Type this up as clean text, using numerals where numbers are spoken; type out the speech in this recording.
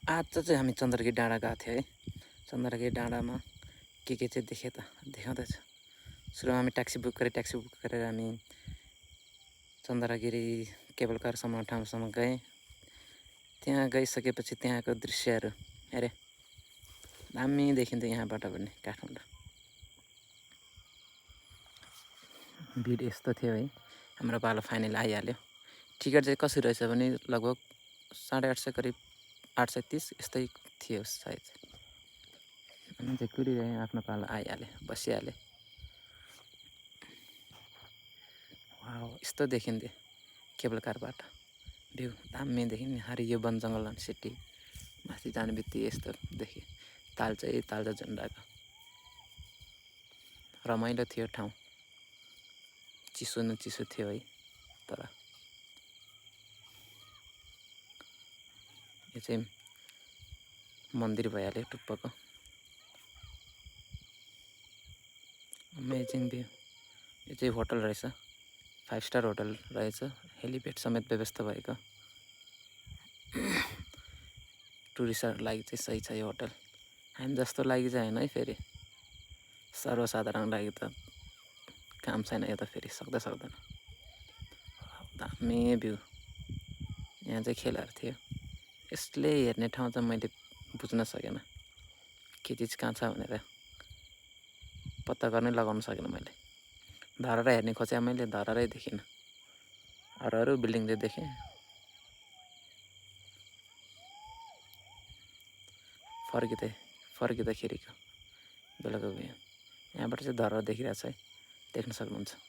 आज चाहिँ हामी चन्द्रगिरी डाँडा गएको थियौँ है। चन्द्रगिरी डाँडामा के चाहिँ देखेँ त देखाउँदैछु। सुरुमा हामी ट्याक्सी बुक गरेर हामी चन्द्रगिरी केबल कारसम्म ठाउँसम्म गएँ। त्यहाँ गइसकेपछि त्यहाँको दृश्यहरू हेरेँ, दामी देखिन्थ्यो यहाँबाट पनि काठमाडौँ। भिड यस्तो थियो है। हाम्रो पालो फाइनल आइहाल्यो। टिकट चाहिँ कसरी रहेछ भने लगभग 850 करिब 830 यस्तै थियो सायद। हामी चाहिँ कुरिरहेँ, आफ्नो पालो आइहाल्यो, बसिहालेँ। वाउ, यस्तो देखिन्थ्यो केबल कारबाट भ्यू, दामी देखिने। हरियो वन जङ्गल सिटी माथि जाने बित्तिकै यस्तो देखेँ। तालचा झन्डाको रमाइलो थियो ठाउँ। चिसो न चिसो थियो है। तर यो चाहिँ मन्दिर भइहाल्यो टुप्पोको। Amazing view. यो चाहिँ होटल रहेछ, 5 स्टार होटल रहेछ, हेलिप्याड समेत व्यवस्था भएको। टुरिस्टहरूको लागि चाहिँ सही छ यो होटल। हामी जस्तो लागि चाहिँ होइन है, फेरि सर्वसाधारण लागि त काम छैन यो त, फेरि सक्दैन। दामी भ्यू। यहाँ चाहिँ खेलहरू थियो। यसले हेर्ने ठाउँ चाहिँ मैले बुझ्न सकेन के चिज कहाँ छ भनेर, पत्ता गर्नै लगाउन सकेन मैले। धरहरा हेर्ने खोजेँ मैले, धरहरै देखिनँ। अरू बिल्डिङ चाहिँ देखेँ। फर्किँदाखेरिको बेलाको भ्यू। यहाँबाट चाहिँ धरहरा देखिरहेको छ है, देख्न सक्नुहुन्छ।